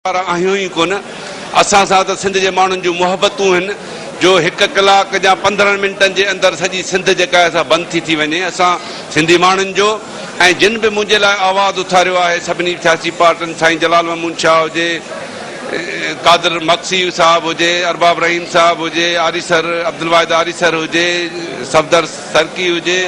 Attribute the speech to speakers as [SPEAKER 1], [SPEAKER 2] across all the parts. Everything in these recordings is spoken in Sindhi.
[SPEAKER 1] وارا آهيون ئي ڪونه. اسان سان ته سنڌ جي ماڻهن جون محبتون هن جو هڪ ڪلاڪ يا 15 منٽن جي اندر سڄي سنڌ جيڪا آهي سا بند ٿي ٿي وڃي. اسان سنڌي ماڻهن جو ۽ جن به منهنجي لاء آواز اٿاريو آهي سڀني سياسي پارٽين سائين جلال محمود شاهه هجي، قادر مگسي صاحب هجي، ارباب رحيم صاحب هجي، آريسر عبدالواحد آريسر هجي، صفدر سرڪي هجي،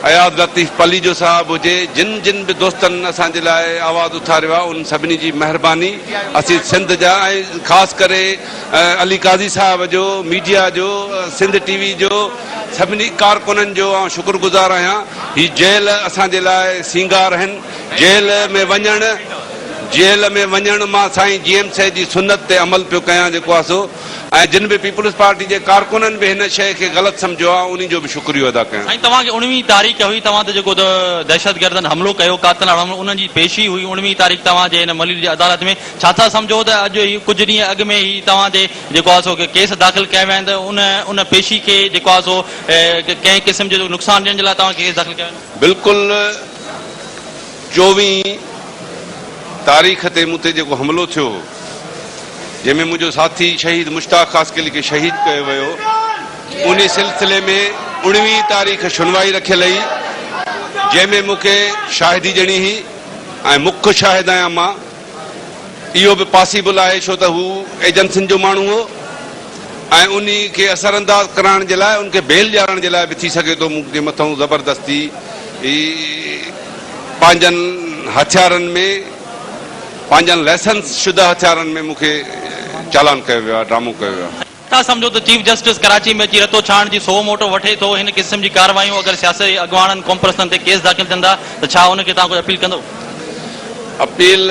[SPEAKER 1] اياز لطيف پليجو صاحب هجي، جن جن به دوستن اسان جي لاء آواز اٿاريو آهي انهن سڀني جي مهرباني. اسين سنڌ جا ۽ خاص ڪري علي قاضي صاحب جو، ميڊيا جو، سنڌ ٽي وي جو، سڀني ڪارڪنن جو آئون شڪر گذار آهيان. هي جيل اسان جي لاء سينگار آهن. جيل ۾ وڃڻ جيل ۾ وڃڻ مان سائين جي ايم سيد جي سنت تي عمل پيو ڪيان جيڪو آهي سو ۽ جن به پيپلز پارٽي جي ڪارڪنن به هن شيء کي غلط سمجهيو آهي انهي جو به شڪريو ادا ڪيان.
[SPEAKER 2] سائين توهان کي اڻويهين تاريخ هئي توهان تي جيڪو دهشتگردن حملو ڪيو قاتلاڻو حملو انهن جي پيشي هئي اڻويهين تاريخ توهان جي هن ملير جي عدالت ۾ ڇا ٿا سمجهو ته اڄ هي ڪجهه ڏينهن اڳ ۾ هي توهان تي جيڪو آهي سو ڪيس داخل ڪيا ويا آهن ته ان ان پيشي کي جيڪو آهي سو ڪنهن قسم جو نقصان ڏيڻ جي لاء توهان کي ڪيس داخل ڪيا ويا آهن.
[SPEAKER 1] بلڪل چوويهين تاريخ تي مون تي جيڪو حملو ٿيو هو جنهن ۾ منهنجو ساٿي شهيد مشتاق خاصخيلي کي شهيد ڪيو ويو انهي سلسلي ۾ اڻويهين تاريخ شنوائي رکيل هئي جنهن ۾ مون کي شاهدي ڏيڻي هئي ۽ مک شاهد آهيان مان اهو به پاسيبل آهي ڇو ته هو ايجنسين جو ماڻهو هو ۽ انهي کي اثر انداز ڪرائڻ جي لاء ان کي بيل ڏيارڻ جي لاء به ٿي سگهي ٿو مون جي مٿئون زبردستي پنهنجن هٿيارن ۾ پنهنجن لائسنس شده هٿيارن ۾ مون کي چالان ڪيو ويو آهي ڊرامو ڪيو ويو آهي.
[SPEAKER 2] ٿا سمجهو ته چيف جسٽس ڪراچي ۾ اچي رتو ڇاڻ جي سو موٽو وٺي ٿو، هن قسم جي ڪارروايون اگر سياسي اڳواڻن قومپرستن تي ڪيس داخل ٿين ٿا ته ڇا ان کي توهان ڪجهه اپيل ڪندو؟
[SPEAKER 1] اپيل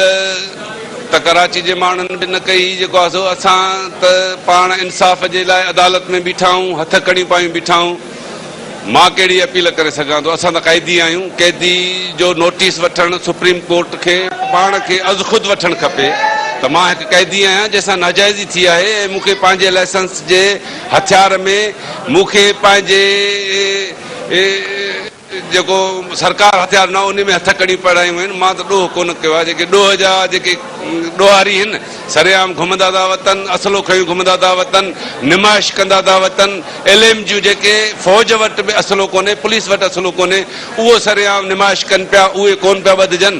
[SPEAKER 1] ته ڪراچي جي ماڻهن به نه ڪئي جيڪو آهي سو اسان ته پاڻ انصاف جي لاء عدالت ۾ بيٺا آهيون هٿ ڪڙيون پايون بيٺا آهيون مان ڪهڙي اپيل ڪري سگهان ٿو، اسان ته قيدي آهيون، قيدي جو نوٽيس وٺڻ سپريم ڪورٽ کي پاڻ کي ازخود وٺڻ کپي ته مان هڪ قيدي آهيان جنهن سان ناجائزي ٿي آهي ۽ مون کي پنهنجي لائسنس جي هٿيار ۾ مون کي پنهنجي جيڪو سرڪار هٿيار نه انهي ۾ هٿ ڪڙيون پهرايون آهن، مان ته ڏوهه ڪونه ڪيو آهي، جيڪي ڏوهه جا جيڪي ڏوهاري هن سرعام گهمندا ٿا وتن، اسلحو کنيون گهمندا ٿا وتن، نمائش ڪندا ٿا وتن، ايل ايم جون جيڪي فوج وٽ به اسلحو ڪونهي، پوليس وٽ اسلحو ڪونهي، اهو سرعام نمائش ڪن پيا، اهي ڪونه پيا ٻڌجن،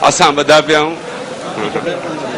[SPEAKER 1] اسان ٻڌا پيا آهيون.